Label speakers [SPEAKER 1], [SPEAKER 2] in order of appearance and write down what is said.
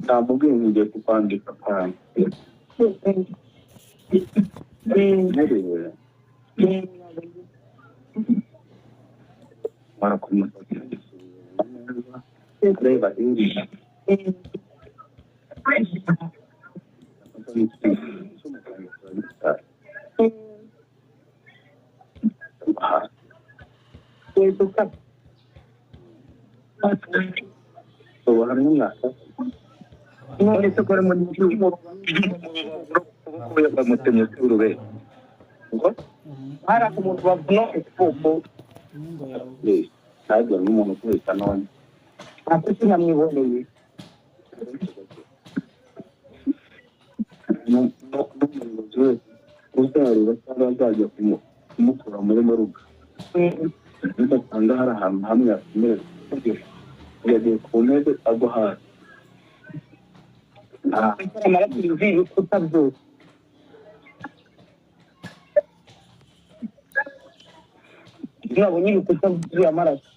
[SPEAKER 1] Namubwiye ngo ngiye kukwandika akantu. Nterewe mara ku musatsi neza, reba hirya. Ubu hamwe mwaka
[SPEAKER 2] None se kora muri
[SPEAKER 1] bamutemye urube ngo
[SPEAKER 2] hari umuntu bavuna ukuboko
[SPEAKER 1] ntabwo n'umuntu ukubita none
[SPEAKER 2] ntabwo sinamwiboneye.
[SPEAKER 1] N'umuyobozi wese uzareba cyangwa azajya kumukura muri moruga, ugasanga hari ahantu hamwe yakomeretse, yagiye ku ntebe agwa hasi.
[SPEAKER 2] Amaraso yuzuye ibikuta byose. Iyo wabonye ibikuta byuzuye amaraso.